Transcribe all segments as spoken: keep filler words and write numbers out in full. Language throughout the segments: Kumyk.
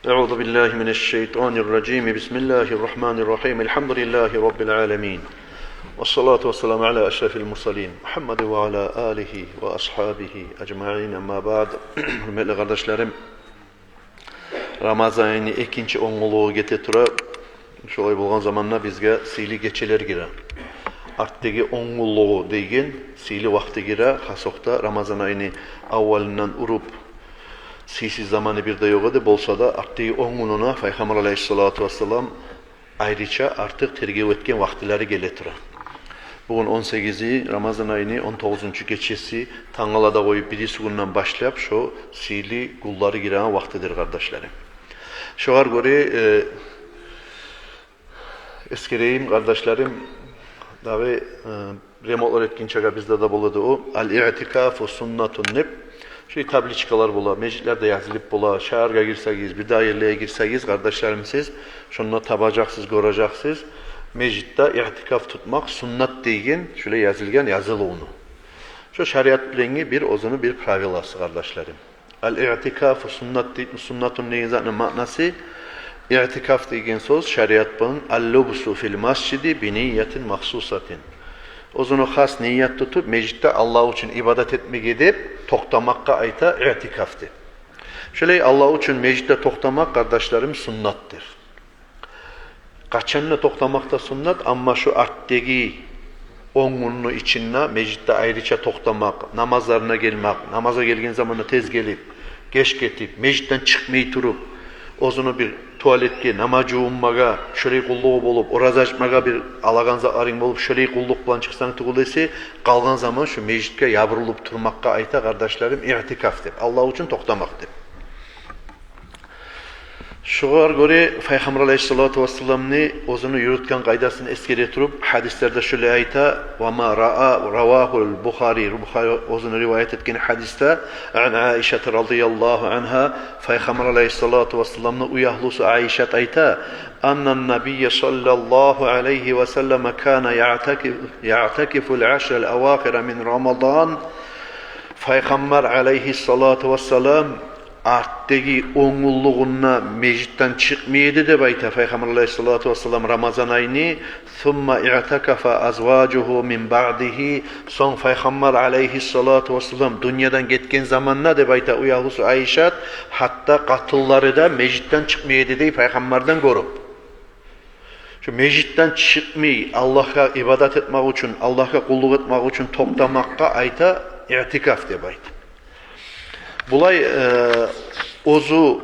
أعوذ بالله من الشيطان الرجيم. بسم الله الرحمن الرحيم. الحمد لله رب العالمين. والصلاة والسلام على أشرف المرسلين محمد وعلى آله وأصحابه أجمعين. أما بعد. Гьюрметли къардашларым, Рамазан айны экинчи он гюнлюгю гете тура. Шолай болгъан заманда бизге сыйлы гечелер гире. Артдагъы он гюнлюгю деген сыйлы вакъти гире. Хасокъда Рамазан айны аввалындан уруп сыйсыз заманы бир де ёкъ эди. Болса да, артдагъы он гюнюне Пайхаммар алайгьиссалату вассалам айрыча артыкъ тергев этген вакътилери геле тура. Бугюн он сегизи Рамазан айны, он тогъузунчу гечеси, тангалада къоюп бириси гюнден башлап шо сыйлы гюнлери гиреген вакътидир, къардашларым. Шогъар гёре, э, эсгерейим, къардашларым, дагъы, э, ремонтлар этгинчеге бизде де болады о, «Ал-иътикафу суннатун» деп. Шо табличкалар бола, межитлерде язылып бола, шагьаргъа гирсегиз, бир дагъы ерлеге гирсегиз, къардашларым, сиз шонда табажакъсыз, гёрежексиз, межитде иътикаф тутмакъ суннат деген шолай язылгъан язылывну. Шо шариат булангъы бир оьзюню бир правиласы, къардашларым. «Ал-иътикафу суннат» де-, «суннатун» деген затны маънасы, иътикаф деген сёз шариат булан «ал-лубсу фил масжиди би ниятин махсусатин». Оьзюню хас ният тутуп, межитде Аллагь учун ибадат этмеге деп токътамакъгъа айта иътикаф деп. Шолай Аллагь учун межитде токътамакъ, къардашларым, суннатдыр. Къачан да токътамакъ да суннат, амма шо артдагъы он гюнню ичинде межитде айрыча токътамакъ, намазларына гелмек, намазгъа гелген заманда тез гелип, геч гетип, межитден чыкъмай туруп, оьзюню бир туалетге, намаз жувунмагъа, шолай къуллугъу болуп, ораза ачмагъа, бир алагъан затларынг болуп, шолай къуллукъ булан чыкъсанг тюгюл эсе, къалгъан заман шо межитге ябурулуп турмакъгъа айта, къардашларым, иътикаф деп, Аллагь учун токътамакъ деп. Шогъар гёре Пайхаммар алайгьиссалату вассаламны оьзюню юрютген къайдасын эсгере туруп, гьадислерде шолай айта: «Ва ма раа-, равагьул Бухари», Бухари оьзюню риваят этген гьадисде, ан Аишата радияллагьу ангьа, Пайхаммар алайгьиссалату вассаламны уягьлюсю Аишат айта: «Аннан набийя саллаллагьу алайгьи ва саллама кана яътаки-, яътакифул ашрал авахира мин Рамадан». Пайхаммар алайгьиссалату вассалам артдагъы он гюнлюгюнде межитден чыкъмай эди деп айта Пайхаммар алайгьиссалату вассалам Рамазан айны. «Сумма иътакафа азважугьу мин баъдигьи». Сонг Пайхаммар алайгьиссалату вассалам дюньядан гетген заманда деп айта уягьлюсю Аишат, гьатта къатынлары да межитден чыкъмай эди дей Пайхаммардан гёрюп. Шо межитден чыкъмай, Аллагьгъа ибадат этмек учун, Аллагьгъа къуллукъ этмек учун токътамакъгъа айта иътикаф деп айта. Булай, э, оьзю,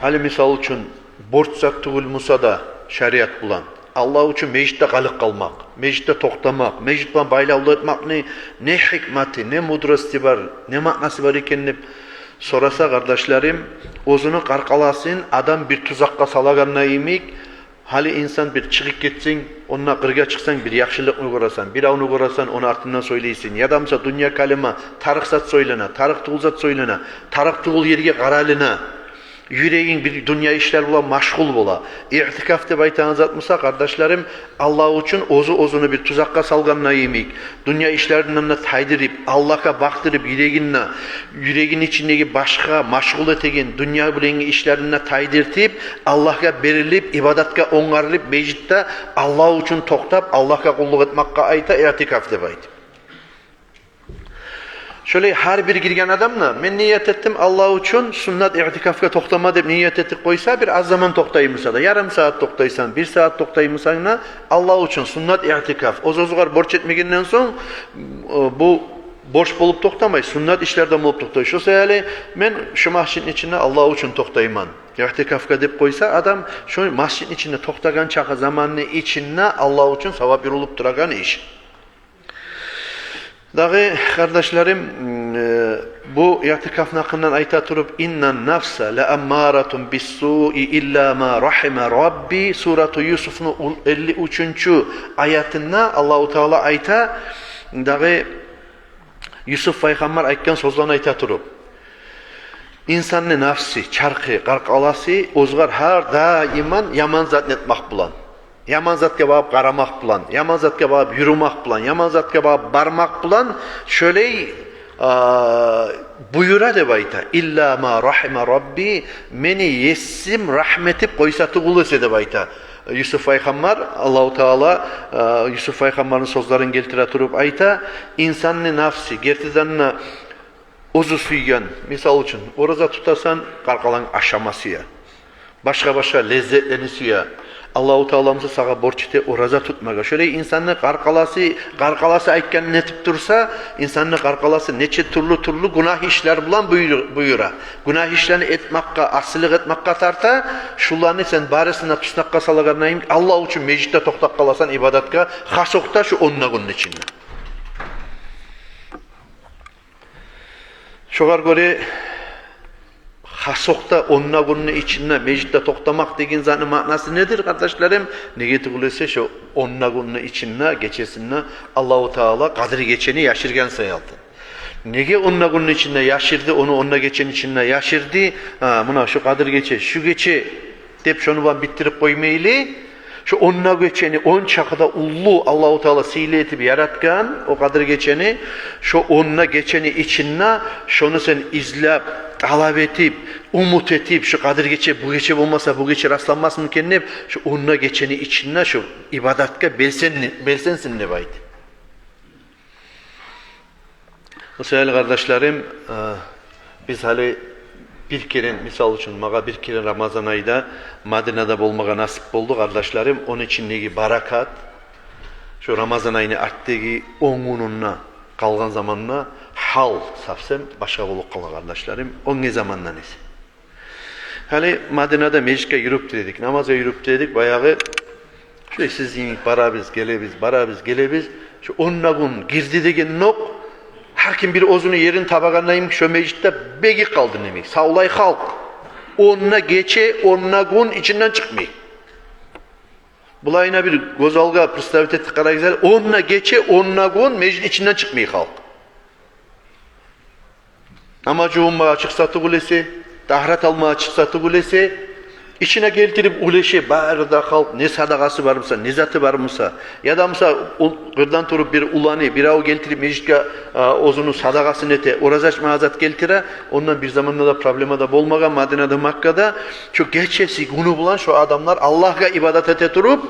гьали мисал учун, борч зат тюгюл буса да, шариат булан Аллагь учун межитде къалып къалмакъ, межитде токътамакъ, межит булан байлавлу этмекни не гьикматы, не мудрости бар, не маънасы бар экен деп сораса, къардашларым, оьзюню къаркъарасын адам бир тузакъгъа салагъанда йимик, гьали инсан бир чыгъып гетсенг, онда къыргъа чыкъсанг, бир яхшылыкъны гёресен, биревню гёресен, ону артындан сёйлейсен. Яда буса дюнья калима, тарыкъ зат сёйлене, тарыкъ тюгюл зат сёйлене, тарыкъ тюгюл ерге къаралына. Юрегинг бир дюнья ишлер булан машгъул бола. Иътикаф деп айтагъан зат буса, къардашларым, Аллагь учун оьзю оьзюню бир тузакъгъа салгъанда йимик, дюнья ишлеринден де тайдырып, Аллагьгъа бакъдырып юрегин де, юрегин ичиндеги башгъа машгъул этеген дюнья булангъы ишлерин де тайдыртып, Аллагьгъа берилип, ибадатгъа онгарылып, межитде Аллагь учун токътап, Аллагьгъа къуллукъ этмекге айта иътикаф деп айта. Шолай гьар бир гирген адам да: «Мен ният этдим Аллагь учун суннат иътикафгъа токътама», – деп ният этип къойса, бир аз заман токътай буса да, ярым сагьат токътайсан, бир сагьат токътай бусанг да, Аллагь учун суннат иътикаф. Оьз-оьзюгер борч этмегенден сонг, э, бу борч болуп токътамай, суннат ишлерден болуп токътай. Шо саялы мен шу масжитни ичинде Аллагь учун токътайман иътикафгъа деп къойса адам, шо масжитни ичинде токътагъан чакъы заманны ичинде Аллагь учун савап юрюлюп турагъан иш. Дагъы, къардашларым, э, бу иътикафны гьакъындан айта туруп, «Иннан нафса ла аммаратун биссуи илла ма рахима Рабби», Сурату Юсуфну ул-, элли уьчюнчю аятында Аллагьу Таала айта, дагъы Юсуф пайхаммар айтгъан сёзлени айта туруп, инсанны нафси, чархы, къаркъарасы оьзюгер гьар даиман яман затны этмек булан, яман затгъа багъып къарамакъ булан, яман затгъа багъып юрюмек булан, яман затгъа багъып бармакъ булан, шолай, а, буюра деп айта. «Илла ма рахима Рабби», мени Есим рагьму этип къойса тюгюл эсе деп айта. Юсуп пайхаммар, Аллагьу Таала, э, Юсуп пайхаммарны сёзлерин гелтире туруп айта: инсанны нафси, гертиден де оьзю сюйген, мисал учун, ораза тутасан, къаркъаранг ашама сюе, башгъа-башгъа леззетлени сюе. Аллагьу Таала буса сагъа борч эте ораза тутмагъа. Шолай инсанны къаркъарасы, къаркъарасы айтгъанын этип турса, инсанны къаркъарасы нече тюрлю-тюрлю гюнагь ишлер булан буюр-, буюра. Гюнагь ишлени этмекге, асилик этмекге тарта. Шуланы сен барысын да туснакъгъа салагъандан, Аллагь учун межитде токътап къаласан ибадатгъа, хас окъда шу онда гюнню ичинде. Шогъар гёре хас окъда онда гюнню ичинде межитде токътамакъ деген затны маънасы недир, къардашларым? Неге тюгюл эсе, шо онда гюнню ичинде, гечесинде Аллагьу Таала Къадир гечени яшыргъан саялы. Неге онда гюнню ичинде яшырды, ону онда гечени ичинде яшырды? А, муна шо Къадир гече, шо гече деп шону булан битдирип къоймайлы. Шо онда гечени, ончакъы да уллу Аллагьу Таала сыйлы этип яратгъан о Къадир гечени, шо онда гечени ичинде шону сен излеп, талап этип, умут этип, шо Къадир гече, бу гече болмаса, бу гече расланмасмы экен деп, шо онда гечени ичинде шо ибадатгъа белсен-, белсенсин деп айта. О саялы, къардашларым, э, биз гьали бир керен, мисал учун, магъа бир керен Рамазан айда Мадинада болмагъа насип болду, къардашларым. Ону ичиндеги баракат, шо Рамазан айны артдагъы он гюнюнде къалгъан заманда гьал совсем башгъа болуп къала, къардашларым, оьнге замандан эсе. Гьали Мадинада межитге юрюп тура эдик, намазгъа юрюп тура эдик, баягъы шо сиз йимик барабыз, гелебиз, барабыз, гелебиз. Шо онда гюн гирди дегенокъ, гьар ким бир оьзюню ерин табагъандай йимик, шо межитде бегип къалды йимик савлай халкъ. Онда гече, онда гюн ичинден чыкъмай. Булайына бир гёз алгъа представить этип къарагъыз гьали, онда гече, онда гюн межит ичинден чыкъмай халкъ. Намаз жувунмагъа чыкъса тюгюл эсе, тагьарат алмагъа чыкъса тюгюл эсе, ичине гелтирип уьлеше бары да халкъ, не садагъасы бар буса, не заты бар буса, яда буса, къырдан туруп бир уланы, бирев гелтирип межитге, а, оьзюню садагъасын эте, ораза ачмагъа зат гелтире, ондан бир заманда да проблема да болмагъан Мадинада, Маккада. Шо гечеси, гюню булан шо адамлар Аллагьгъа ибадат эте туруп,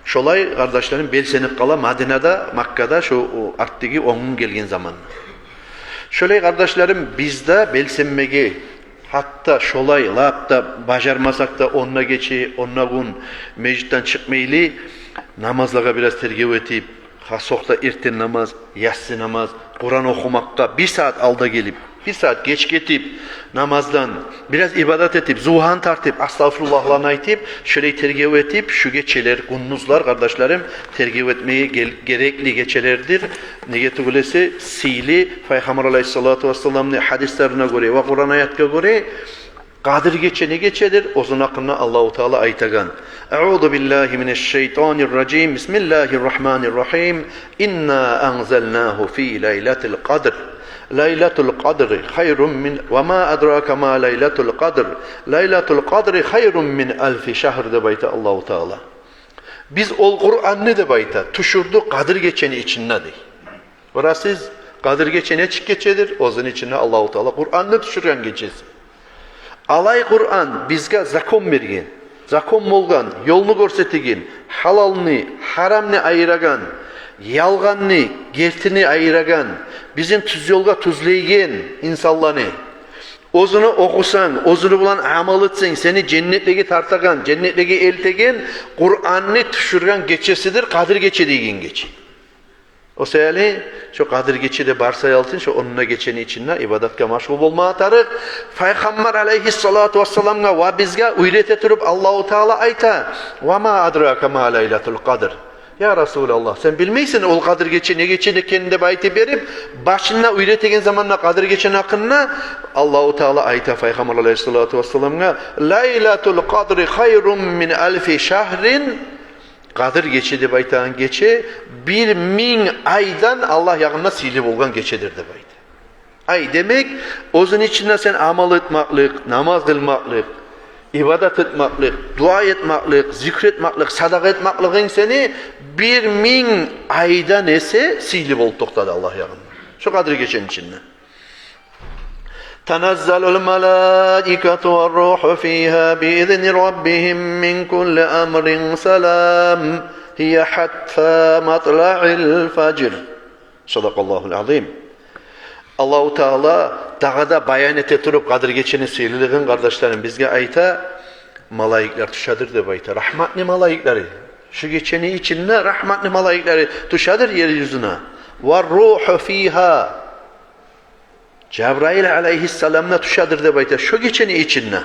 шолай, къардашларым, белсенип къала Мадинада, Маккада шо, о, артдагъы он гюн гелген заман. Шолай, къардашларым, биз де белсенмеге, гьатта шолай лап да бажармасакъ да, онда гече, онда гюн межитден чыкъмайлы, намазлагъа бираз тергев этип, хас окъда эртен намаз, ясси намаз, Къуран охумакъгъа бир сагьат алда гелип, бир сагьат геч гетип, намаздан бираз ибадат этип, зувгьан тартып, астагъфируллагьланы айтып, шолай тергев этип, шу гечелер, гюндюзлер, къардашларым, тергев этмеге гел-, герекли гечелердир. Неге тюгюл эсе, сыйлы Пайхаммар алайгьиссалату вассаламны гьадислерине гёре ва Къуран аятгъа гёре, Къадир гече не гечедир? Оьзюню гьакъында Аллагьу Таала айтагъан: «Аъузу биллагьи минаш-шайтанир-ражим. Бисмиллагьир-рагьманир-рагьим. Инна анзалнагьу фи лайлатил къадр. Лайлатул къадри хайрун мин, ва ма адрака ма лайлатул къадр. Лайлатул къадри хайрун мин алфи шагьр», — деп айта Аллагьу Таала. «Биз ол Къуранны, — деп айта, — тюшюрдюк Къадир гечени ичинде», — дей. Билесиз, Къадир гече нечик гечедир? Оьзюню ичинде Аллагьу Таала Къуранны тюшюрген гечеси. Алай Къуран бизге закон берген, закон болгъан, ёлну гёрсетеген, гьалалны, гьарамны айырагъан, ялгъанны, гертини айырагъан, бизин тюз ёлгъа тюзлейген инсанланы. Оьзюню охусанг, оьзюню булан амал этсенг, сени женнетлеге тартагъан, женнетлеге элтеген Къуранны тюшюрген гечесидир Къадир гече деген гече. О саялы, шо Къадир гечеде бар саялы, шо онда гечени ичинде ибадатгъа машгъул болмагъа тарыкъ. Пайхаммар алайгьиссалату вассаламгъа ва бизге уьйрете туруп Аллагьу Таала айта: «Ва ма адрака ма лайлатул къадр». «Я Расулаллагь, сен билмейсен ол Къадир гече не гече экенин», — деп айтып берип, башында уьйретеген заманда Къадир гечени гьакъында, Аллагьу Таала айта Пайхаммар алайгьиссалату вассаламгъа: «Лайлатул къадри хайрун мин алфи шагьрин». Къадир гече деп айтагъан гече бир минг айдан Аллагь ягъында сыйлы болгъан гечедир деп айта. Ай, демек, оьзюню ичинде сен амал этмакълыкъ, намаз къылмакълыкъ, ибадат этмакълыкъ, дуа этмакълыкъ, зикр этмакълыкъ, садагъа этмакълыгъынг сени бир минг айдан эсе сыйлы болуп токътады Аллагь ягъында. Шо Къадир гечени ичинде. تنزل الملائكة والروح فيها بإذن ربهم من كل أمر سلام هي حتى مطلع الفجر. صدق الله العظيم. Аллагьу Таала дагъы да баян эте туруп Къадир гечени сыйлылыгъын, къардашларым, бизге айта: «Малайиклер тюшедир», — деп айта. Рагьматны малайиклери. Шу гечени ичинде рагьматны малайиклери тюшедир ер юзюне. «والروح فيها». Жабраил алайгьиссалам да тюшедир деп айта шо гечени ичинде.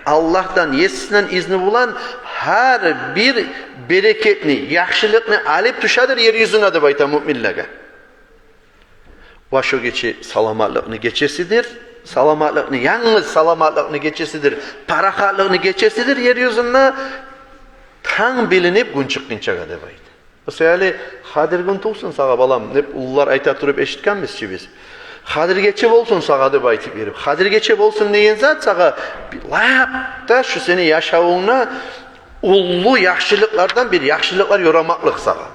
Аллагьдан, Есисинден изну булан гьар бир берекетни, яхшылыкъны алып тюшедир ер юзюне деп айта муъминлеге. Ва шо гече саламатлыкъны гечесидир. Саламатлыкъны, янгыз саламатлыкъны гечесидир. Парахатлыкъны гечесидир ер юзюнде, танг билинип гюн чыкъгъынчагъа деп айта. О саялы, Къадир гюн тувсун сагъа, балам, деп уллулар айта туруп эшитгенбиз чи биз. Къадир гече болсун сагъа деп айтып берип. Къадир гече болсун деген зат сагъа лап да шу сени яшавунгда уллу яхшылыкълардан бир яхшылыкълар ёрамакълыкъ сагъа.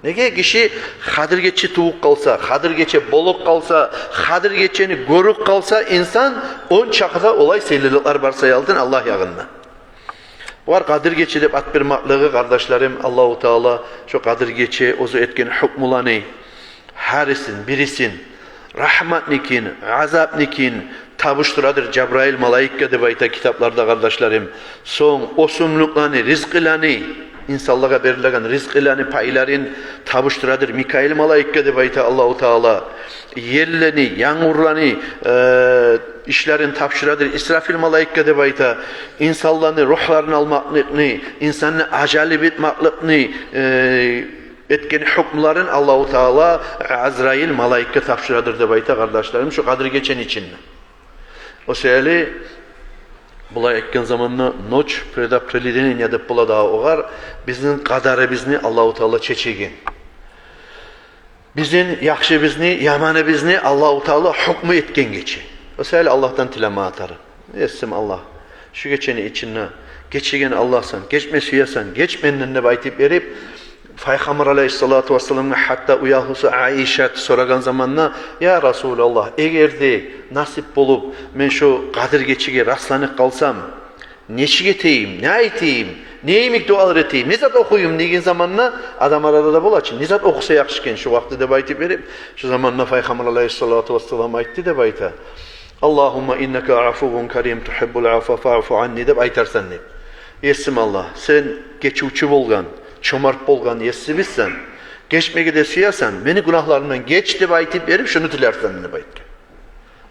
Неге? Гиши Къадир гече тувуп къалса, Къадир гече болуп къалса, Къадир гечени гёрюп къалса инсан, ончакъы да олай сыйлылыкълар бар саялы Аллагь ягъында. Булар Къадир гече деп ат бермакълыгъы, къардашларым, Аллагьу Таала шо Къадир гече оьзю этген гьукмуланы гьарисин, бирисин, рагьматныкин, азапныкин табушдурадыр Жабраил малайикге деп айта китапларда, къардашларым. Сонг оьсюмлюклени, ризкъыланы, инсанлагъа берилеген ризкъыланы пайларын табушдурадыр Микаил малайикге деп айта Аллагьу Таала. Еллени, янгурланы, э, ишлерин тапшурадыр Исрафил малайикге деп айта. Инсанланы ругьларын алмакълыкъны, инсанны ажалы битмакълыкъны, э, этген гьукмуларын Аллагьу Таала Азраил малайикге тапшурадыр деп айта, къардашларым, шо Къадир гечени ичинде. О саялы, булай айтгъан заманда ночь предопределения деп бола дагъы огъар, бизин къадарыбызны Аллагьу Таала чечеген. Бизин яхшыбызны, яманыбызны Аллагьу Таала гьукму этген гече. О саялы Аллагьдан тилеме тарыкъ. Есим Аллагь, шу гечени ичинде гечеген Аллагьсан, гечме сюесен, геч менден деп айтып берип, Пайхаммар алайгьиссалату вассаламгъа гьатта уьягьлюсю Айшат сорагъан заманда: «Я Расулаллагь, эгер де насип болуп мен шу Къадир гечеге расланып къалсам, нечик этейим, не айтайым, не йимик дуалар этейим, не зат охуйум?» — деген заманда, адам арада да бола чы, не зат охуса яхшы экен шу вакъти деп айтып берип, шу заманда Пайхаммар алайгьиссалату вассалам айтды деп айта: «اللهم إنك عفو كريم تحب العفو فاعف عني», — деп айтарсан деп. Есим Аллагь, сен гечивчю болгъан, чомарт болгъан Есибизсен, гечмеге де сюесен, мени гюнагьларымдан геч деп айтып берип, шуну тилерсен деп айтгъан.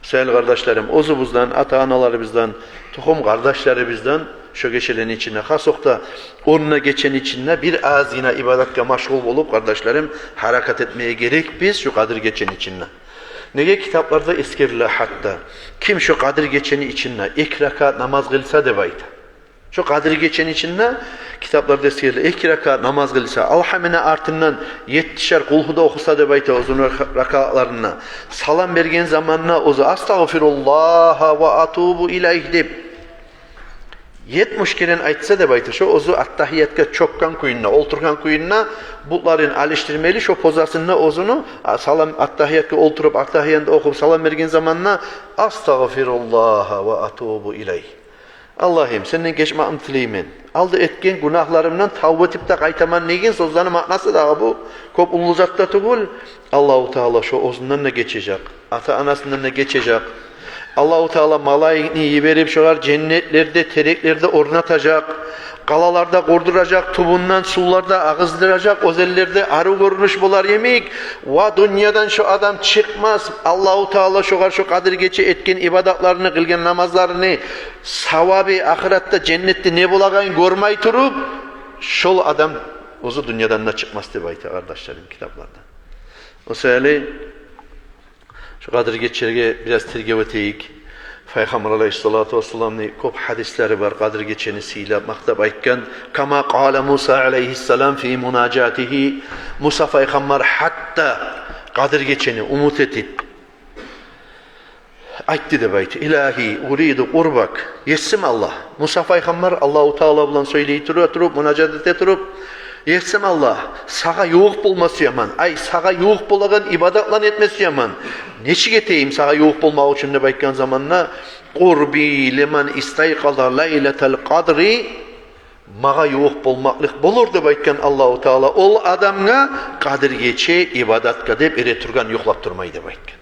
Сен, къардашларым, оьзюбюзден, ата-аналарыбыздан, тухум-къардашларыбыздан шо гечелени ичинде, хас окъда он да гечени ичинде бир азгъына ибадатгъа машгъул болуп, къардашларым, гьаракат этмеге герекбиз шо Къадир гечени ичинде. Неге, китапларда эсгериле гьатта, ким шо Къадир гечени ичинде эки ракаат намаз къылса деп айта. Шо Къадир гечени ичинде китапларда эсгериле, эки ракаат намаз къылса, Алгьамны артындан еттишер Къулгьу да охуса деп айта оьзюню рака-, ракаатларында. Салам берген заманда оьзю: «Астагъфируллагьа ва атубу илайгь», — деп етмиш керен айтса деп айта, шо оьзю аттагьиятгъа чёкген кююнде, олтургъан кююнде, бутларын алышдырмайлы, шо позасында оьзюню, а, салам, аттагьиятгъа олтуруп, аттагьиятны охуп, салам берген заманда: «Астагъфируллагьа ва атубу илайгь». Аллагьым, сенден гечмекни тилеймен. Алда этген гюнагьларымдан тавба этип де къайтаман деген сёзлени маънасы дагъы бу. Кёп уллу зат да тюгюл. Аллагьу Таала шо оьзюнден де гечежек, ата-анасындан да гечежек. Аллагьу Таала малайикни йиберип, шогъар женнетлерде, тереклерде орнатажакъ. Къалалар да къурдуражакъ, тюбюнден сувлар да агъыздыражакъ, оьзенлерде арив гёрюнюш болар йимик. Ва дюньядан шо адам чыкъмас. Аллагьу Таала шогъар шо Къадир гече этген ибадатларыны, къылгъан намазларыны савабы ахыратда, женнетде не болагъанын гёрмей туруп, шол адам оьзю дюньядан да чыкъмас деп айта, къардашларым, китапларда. О саялы шо Къадир гечеге бираз тергев этейик. Пайхаммар алайгьиссалату вассаламны кёп гьадислери бар Къадир гечени сыйлап, макътап айтгъан. Кама къала Муса алайгьиссалам фи мунажатигьи. Муса пайхаммар гьатта Къадир гечени умут этип айтды деп айта: «Илагьи, уриду къурбак». Есим Аллагь. Муса пайхаммар Аллагьу Таала булан сёйлей тура туруп, мунажат эте туруп, Есим Аллагь, сагъа ювукъ болма сюемен. Ай, сагъа ювукъ болагъан ибадатланы этме сюемен. Нечик этейим сагъа ювукъ болмакъ учун деп айтгъан заманда, къурби лиман истайкъаза лайлатал къадри, магъа ювукъ болмакълыкъ болур деп айтгъан Аллагьу Таала ол адамгъа, Къадир гече ибадатгъа деп эретургъан, юхлап турмай деп айтгъан.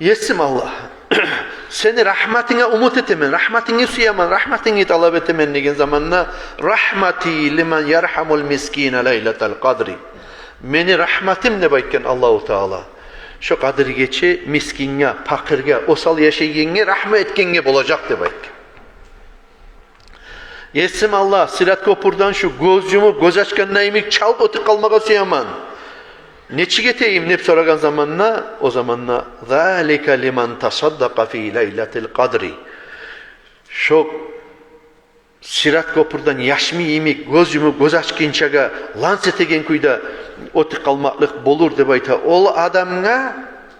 Есим Аллагь, сени рагьматынга умут этемен, рагьматынгны сюемен, рагьматынгны талап этемен деген заманда, рагьмати лиман яргьамул мискина лайлатал къадри. Мени рагьматым деп айтгъан Аллагьу Таала, шо Къадир гече мискинге, пакъыргъа, осал яшайгъангъа рагьму этгенге болажакъ деп айтгъан. Есим Аллагь, Сират кёпюрден шу гёз юмуп, гёз ачгъанда йимик чалт оьтюп къалмагъа сюемен. Нечик этейим деп сорагъан заманда, о заманда, залика лиман тасаддакъа фи лайлатил къадри. Шо Сират кёпюрден яшмай йимик, гёз юмуп, гёз ачгъынчагъа ланс этеген кюйде оьтюп къалмакълыкъ болур деп айта ол адамгъа,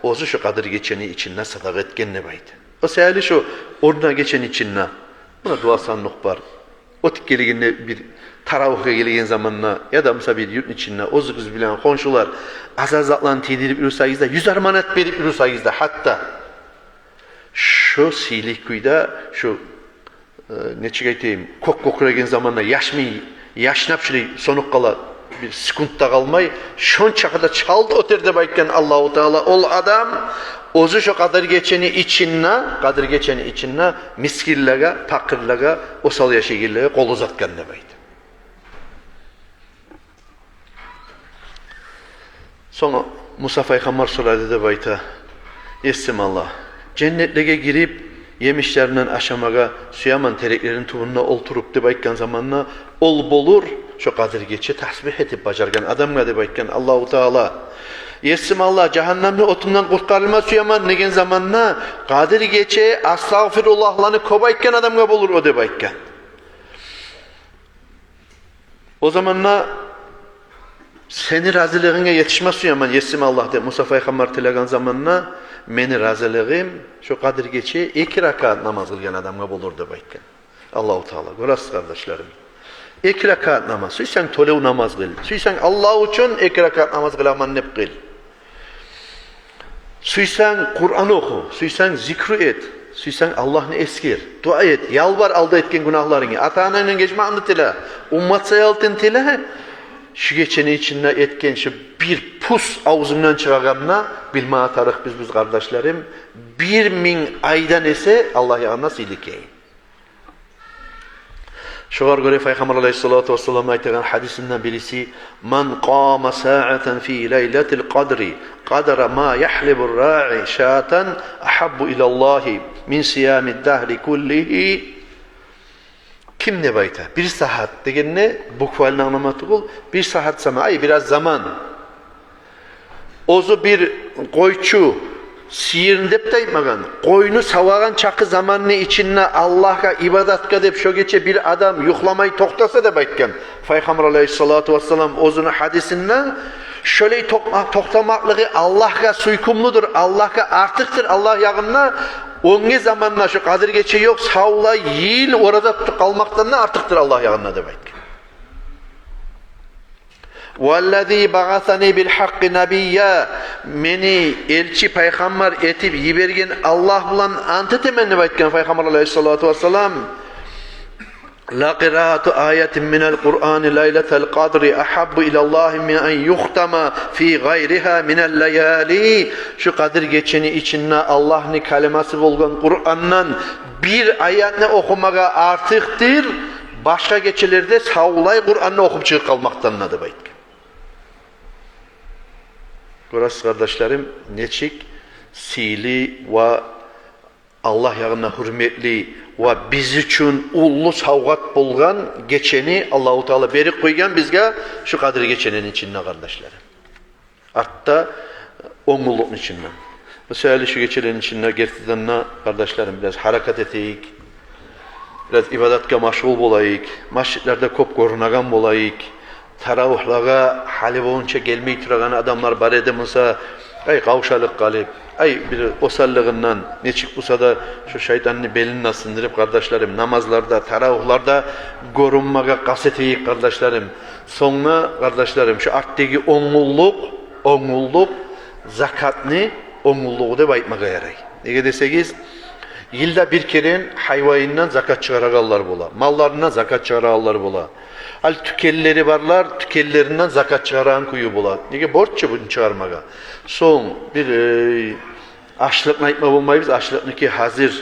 оьзю шо Къадир гечени ичинде садагъа этген деп айта. О саялы шо орнуна гечени ичинде, муна дуа сандыкъ бар. Оьтюп гелгенде, бир таравигьге гелген заманда, яда, мисал, бир юртну ичинде оьзюгюз билеген хоншулар азар затланы тийдирип юрюсегиз де, юзер манат берип юрюсегиз де, гьатта шо сыйлы кюйде, шо, э, нечик айтайым, кёк кёкреген заманда яшмай, яшнап шулай сёнюп къала, бир секунд да къалмай, шончакъы да чалт оьтер деп айтгъан Аллагьу Таала ол адам, оьзю шо Къадир гечени ичинде, Къадир гечени ичинде мискинлеге, пакъырлагъа, осал яшайгъанлагъа къол узатгъан деп айта. Сонг Муса пайхаммар сорады деп айта: «Есим Аллагь, женнетлеге гирип, емишлеринден ашамагъа сюемен, тереклерини тюбюнде олтуруп», — деп айтгъан заманда, «Ол болур шо Къадир гече тасбигь этип бажаргъан адамгъа», — деп айтгъан Аллагьу Таала. «Есим Аллагь, жагьаннемни отундан къутгъарылма сюемен», — деген заманда, «Къадир гече астагъфируллагьланы кёп айтгъан адамгъа болур о», — деп айтгъан. О заманда «Сени разилигинге етишме сюемен, Есим Аллагь», — деп Муса пайхаммар тилеген заманда, «Мени разилигим шо Къадир гече эки ракаат намаз къылгъан адамгъа болур», — деп айтгъан Аллагьу Таала. Гёресиз, къардашларым, эки ракаат намаз. Сюйсенг тёлев намаз къыл, сюйсенг Аллагь учун эки ракаат намаз къыламан деп къыл. Сюйсенг Къуран оху, сюйсенг зикру эт, сюйсенг Аллагьны эсгер, дуа эт, ялбар алда этген гюнагьларынгны, ата-анангдан гечмекни тиле, уммат саялтын тиле. Шу гечени ичинде этген шу бир пус авзунгдан чыгъагъанны билме тарыкъ биз, биз, къардашларым, бир минг айдан эсе Аллагь ягъында сыйлы экен. Шогъар гёре Пайхаммар алайгьиссалату вассаламны айтагъан гьадисинден бириси: «Ман къама саатан фи лайлатил къадри къадра ма яхлибур раи шатан агьаббу илаллагьи мин сиямид дагьри куллигьи». Ким, деп айта, бир сагьат дегенде, буквально англама тюгюл, бир сагьат заман, ай, бираз заман. Оьзю бир къойчу, сыйырны деп де айтмагъан, къойну савагъан чакъы заманны ичинде Аллагьгъа ибадатгъа деп шо гече бир адам юхламай токътаса деп айтгъан Пайхаммар алайгьиссалату вассалам оьзюню гьадисинде, шолай токъма-, токътамакълыгъы Аллагьгъа сюйкюмлюдюр, Аллагьгъа артыкъдыр, Аллагь ягъында. Оьнге заманда шо Къадир гече ёкъ, савлай йыл ораза тутуп къалмакъдан да артыкъдыр Аллагь ягъында деп айтгъан. «Валлази багьасани бил гьакъкъи набийя», мени элчи, пайхаммар этип йиберген Аллагь булан ант этемен деп айтгъан Пайхаммар алайгьиссалату вассалам. «Ла къираату аятин минал Къурани лайлатал къадри агьаббу илаллагьи мин ан юхтама фи гъайригьа минал лаяли». Шу Къадир гечени ичинде Аллагьны каламы болгъан Къурандан бир аятны охумагъа артыкъдыр башгъа гечелерде савлай Къуранны охуп чыгъып къалмакъдан да деп айтгъан. Гёресиз, къардашларым, нечик сыйлы ва Аллагь ягъында гьюрметли ва биз учун уллу савгъат болгъан гечени Аллагьу Таала берип къойгъан бизге шу Къадир гечени ичинде, къардашларым. Артда он гюнлюкню ичинде. Мисалы, шу гечелени ичинде гертиден де, къардашларым, бираз гьаракат этейик. Бираз ибадатгъа машгъул болайыкъ. Межитлерде кёп гёрюнеген болайыкъ. Таравигьлеге гьали болгъунча гелмей турагъан адамлар бар эди буса, ай, къавшалыкъ къалып, Ай, бир осаллыгъындан, нечик буса да, шо шайтанны белин де сындырып, къардашларым, намазларда, таравигьларда гёрюнмеге къаст этейик, къардашларым. Сонг, къардашларым, шо артдагъы он гюнлюк, он гюнлюк закатны он гюнлюгю деп айтмагъа ярай. Неге десегиз, йылда бир керен гьайванындан закат чыгъарагъанлар бола, малларындан закат чыгъарагъанлар бола. Ал тюкенлери барлар, тюкенлеринден закат чыгъарагъан кюю бола. Неге, борч чу буну чыгъармагъа. Сонг бир, э, ашлыкъны айтма болмайбыз, ашлыкъныки гьазир,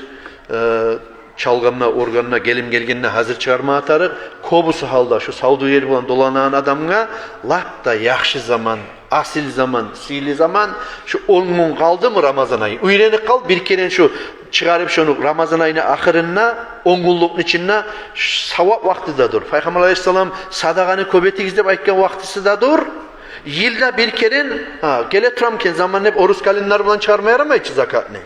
э, чалгъанда, ургъанда, гелим гелгенде гьазир чыгъармагъа тарыкъ. Кёбюсю гьалда шо савдюгер булан доланагъан адамгъа лап да яхшы заман, асил заман, сыйлы заман шо он гюн къалдымы Рамазан айы. Уьйренип къал, бир керен шо чыгъарып шону Рамазан айыны ахырында, он гюнлюкню ичинде, ш-, савап вакъти де дюр. Пайхаммар алайгьиссалам садагъаны кёп этигиз деп айтгъан вакътиси де дюр. Йылда бир керен, гьа, геле турам экен заман деп, орус календарь булан чыгъарма ярамай чы закатны.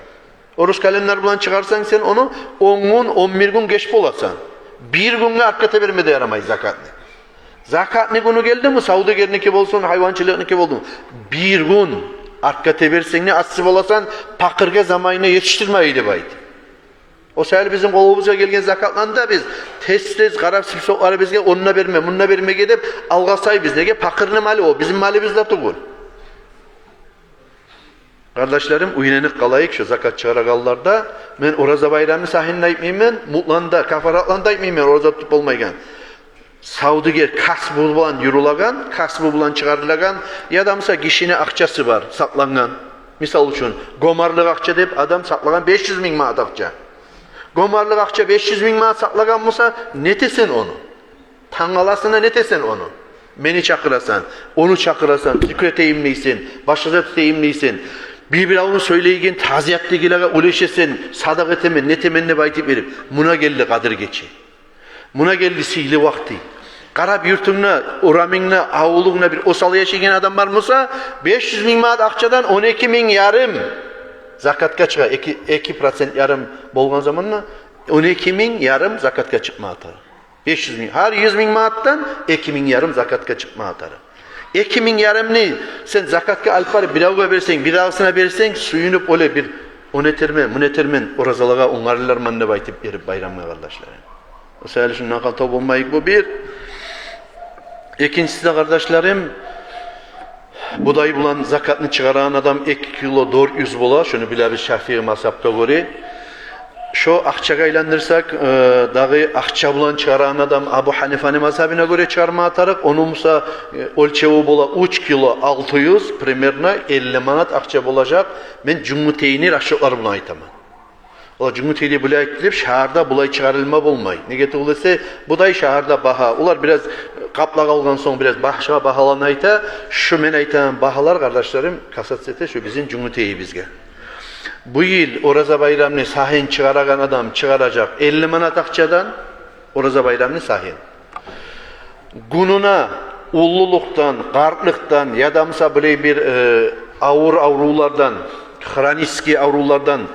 Орус календарь булан чыгъарсанг сен ону, он гюн, он бир гюн геч боласан. Бир гюнге артгъа теберме де ярамай закатны. Закатны гюню гелдими, савдюгерники болсун, гьайванчылыкъныки болдуму, бир гюн артгъа теберсенг де асси боласан, пакъыргъа заманына етишдирмей деп айт. О саялы бизин къолубузгъа гелген закатланы да биз тез-тез къарап, сипсокъларыбызгъа, онда берме, мунда бермеге деп алгъасайбыз. Неге? Пакъырны малы о, бизин малыбыз да тюгюл. Къардашларым, уьйренип къалайыкъ шо закат чыгъарагъанларда. Мен ораза байрамны сагьын да айтмайман, мутланы да, кафаратланы да айтмайман, ораза тутуп болмайгъан. Савдюгер, касбу булан юрюлеген, касбу булан чыгъарылагъан, яда, мисал, гишини акъчасы бар, сакълангъан. Мисал учун, гёмерлик акъча деп адам сакълагъан беш юз минг манат акъча. Гёмерлик акъча беш юз минг манат сакълагъан буса, нетесен ону? Тангаласына нетесен ону? Мени чакъырасан, ону чакъырасан, зикр этейим дейсен, башгъа зат этейим дейсен, бир-биревню сёйлейген тазият дегилеге уьлешесен, садагъа этемен, нетемен деп айтып берип. Муна гелди Къадир гече. Муна гелди сыйлы вакъти. Къарап, юртунгда, урамынгда, авулунгда бир осал яшайгъан адам бар буса, беш юз минг манат акъчадан он эки минг ярым закатгъа чыгъа. Эки, эки процент ярым болгъан заманда он эки минг ярым закатгъа чыкъмагъа тарыкъ. Беш юз минг, гьар юз минг манатдан эки минг ярым закатгъа чыкъмагъа тарыкъ. Эки минг ярымны сен закатгъа алып барып, биревге берсенг, бирдагъысына берсенг, сююнюп, олай бир, ону этермен, муну этермен, оразалагъа онгарыларман деп айтып берип байрамгъа, къардашларым. О саялы шундан хата болмайыкъ, бу бир. Экинчиси де, къардашларым, будай булан закатны чыгъарагъан адам эки кило дёрт юз бола, шуну билебиз Шафии мазгьапгъа гёре. Шо акъчагъа айландырсакъ, э, дагъы акъча булан чыгъарагъан адам Абу Гьанифаны мазгьабына гёре чыгъармагъа тарыкъ. Ону буса, э, оьлчеви бола уьч кило алты юз, примерно элли манат акъча болажакъ. Мен Жюнгютейни расчётлары булан айтаман. Олар Жюнгютейде булай айтды деп, шагьарда булай чыгъарылма болмай. Неге тюгюл эсе, будай шагьарда багьа. Олар бираз къаплап алгъан сонг, бираз башгъа багьаланы айта. Шу мен айтагъан багьалар, къардашларым, касаться эте шу бизин Жюнгютейибизге. Бу йыл ораза байрамны сагьын чыгъарагъан адам чыгъаражакъ элли манат акъчадан, ораза байрамны сагьын. Гюнюне уллулукъдан, къартлыкъдан яда, мисал, булай бир, э, авур аврувлардан, хронический аврувлардан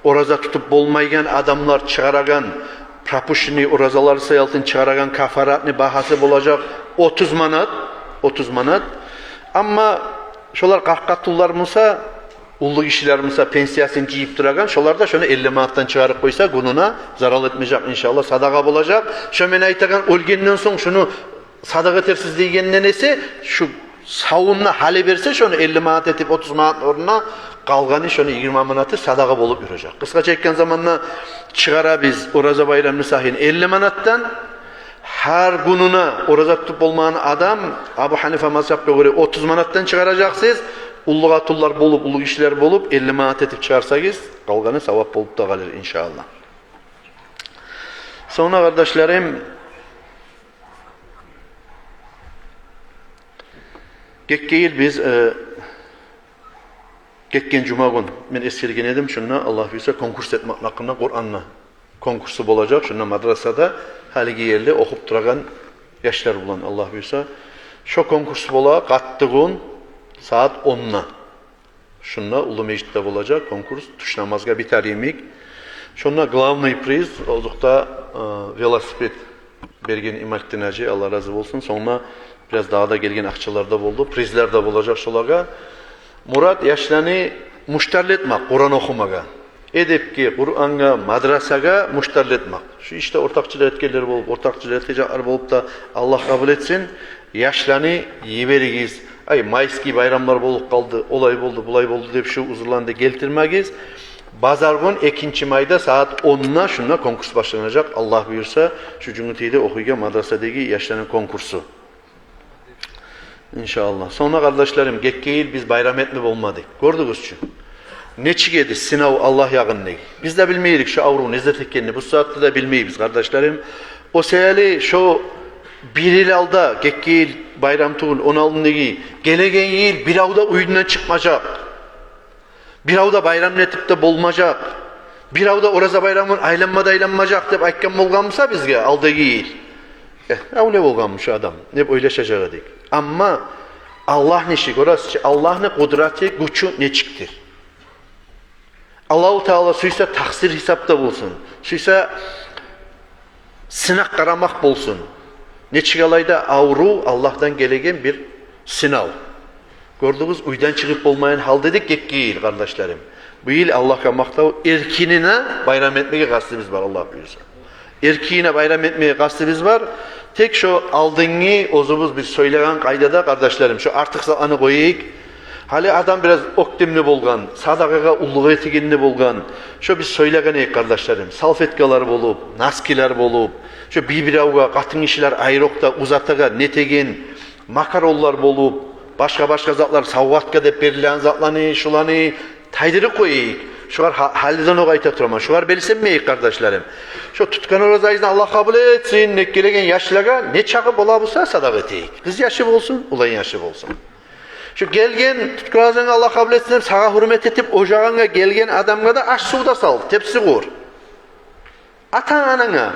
ораза тутуп болмайгъан адамлар чыгъарагъан, пропущенный оразалар саялтын чыгъарагъан кафаратны багьасы болажакъ отуз манат, отуз манат. Амма шолар къарт къатынлар буса, уллу гишилер буса, пенсиясын жыйып турагъан, шолар да шону элли манатдан чыгъарып къойса, гюнюне зарал этмежек, иншаллагь, садагъа болажакъ. Шо мен айтагъан, оьлгенден сонг шуну садагъа этерсиз дегенден эсе, шу савунда гьали берсе, шону элли манат этип, отуз манат орнуна, къалгъаны, шону йигирма манаты садагъа болуп юрюжек. Къысгъача айтгъан заманда, чыгъарабыз ораза байрамны сагьын элли манатдан. Гьар гюнюне ораза тутуп болмагъан адам, Абу Гьанифа мазгьапгъа гёре, отуз манатдан чыгъаражакъсыз. Уллу къатынлар болуп, уллу гишилер болуп, элли манат этип чыгъарсагъыз, къалгъаны савап болуп да къалыр, иншаллагь. Сонг, къардашларым, гетген йыл биз, э, гетген жума гюн мен эсгерген эдим, шунда, Аллагь буюрса, конкурс этмек гьакъында, Къуранны конкурсу болажакъ шунда мадрасада, гьалиги ерде охуп турагъан яшлар булан, Аллагь буюрса. Шо конкурс бола къаттыгюн сагьат онда. Шунда, уллу межитде болажакъ конкурс, тюш намазгъа битер йимик. Шонда главный приз, озокъда, э, велосипед берген Ималтдин гьажи, Аллагь рази болсун. Сонг да бираз дагъы да гелген акъчалар да болду. Призлер де болажакъ шолагъа. Мурат яшланы Муштарлы этмек Къуран охумагъа, эдепге, Къурангъа, мадрасагъа муштарлы этмек. Шу ишде ортакъчылыкъ этгенлер болуп, ортакъчылыкъ этежеклер болуп да, Аллагь къабул этсин. Яшланы йиберигиз. Ай, майский байрамлар болуп къалды, олай болду, булай болду деп шу узурланы да гелтирмегиз. Базаргюн, экинчи майда, сагьат онда шунда конкурс башланажакъ, Аллагь буюрса, шу Жюнгютейде охуйгъан мадрасадагъы яшланы конкурсу. Иншааллагь. Сонг да, къардашларым, гетген йыл биз байрам этме болмадыкъ. Гёрдюгюзчю? Нечик эди сынав Аллагь ягъындагъы. Биз де билмей эдик шу аврув не зат экенни. Бу сагьатда да билмейбиз, къардашларым. О саялы шо бир йыл алда, гетген йыл байрам тюгюл, ону алдындагъы, гелеген йыл бирев де уьюнден чыкъмажакъ. Бирев де байрамны этип де болмажакъ. Бирев де ораза байрамын айланма да айланмажакъ деп айтгъан болгъан буса бизге алдагъы йыл, э, авлия болгъанмы шу адам деп ойлашажакъ эдик. Амма Аллагьны иши, гёресиз чи, Аллагьны къудраты, гючю нечикдир. Аллагьу Таала сюйсе такъсыр гьисапда болсун, сюйсе сынакъ къарамакъ болсун. Нечик алай да, аврув Аллагьдан гелеген бир сынав. Гёрдюгюз, уьйден чыгъып болмайгъан гьалда эдик гетген йыл, къардашларым. Бу йыл, Аллагьгъа макътав, эркинине байрам этмеге къастыбыз бар, Аллагь буюрса. Эркинине байрам этмеге къастыбыз бар. Тек шо алдынгы оьзюбюз бир сёйлеген къайдада, къардашларым, шо артыкъ затланы къояйыкъ. Гьали адам бираз оьктемли болгъан, садагъагъа уллулукъ этегенли болгъан. Шо биз сёйлеген эдик, къардашларым, салфеткалар болуп, носкилер болуп, шо бир-биревге, къатынгишилер айрокъда узатагъан, нетеген, макаронлар болуп, башгъа-башгъа затлар, савгъатгъа деп берилеген затланы, шуланы тайдырып къояйыкъ. Шулар гьа-, гьалиден окъ айта тураман, шулар белсенмейик, къардашларым. Шо тутгъан оразагъызны Аллагь къабул этсин, не гелеген яшлагъа не чакъы бола буса садагъа этейик. Къыз яшы болсун, улан яшы болсун. Шо гелген, тутгъан оразангны Аллагь къабул этсин деп, сагъа гьюрмет этип, ожагъынга гелген адамгъа да аш-сув да сал, тепси къур. Ата-ананга,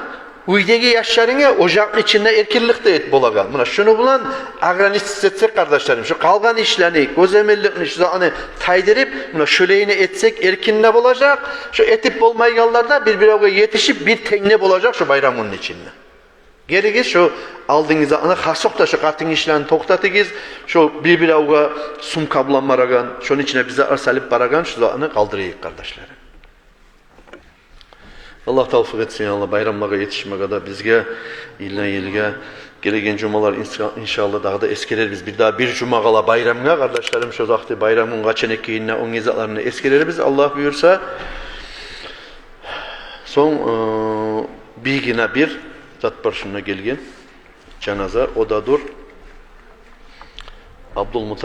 уьйдеги яшларынга ожакъны ичинде эркинлик де эт болагъан. Муна шуну булан ограничиться этсек, къардашларым, шо къалгъан ишлени, гёземелликни, шу затланы тайдырып, муна шолайына этсек, эркин де болажакъ. Шо этип болмайгъанлар да бир-биревге етишип, бир тенг де болажакъ шо байрамгюнню ичинде. Гелигиз, шо алдынгы затланы, хасокъда шо къатынгишилени токътатыгъыз, шо бир-биревге сумка булан барагъан, шону ичине бир затлар салып барагъан, шо затланы къалдырайыкъ, къардашларым. Аллагь тавфикъ этсин, я Аллагь, байрамлагъа етишмеге де бизге, йылдан йылгъа. Гелеген жумалар, инша-, иншааллагь, дагъы да эсгерербиз. Бир дагъы бир жума къала байрамгъа, къардашларым, шо вакъти байрамгъа къачан экенин, ону затларын эсгерербиз, Аллагь буюрса. Сонг, э, бир гине бир зат бар шунда гелген жаназа, о да дюр Абдулмуталип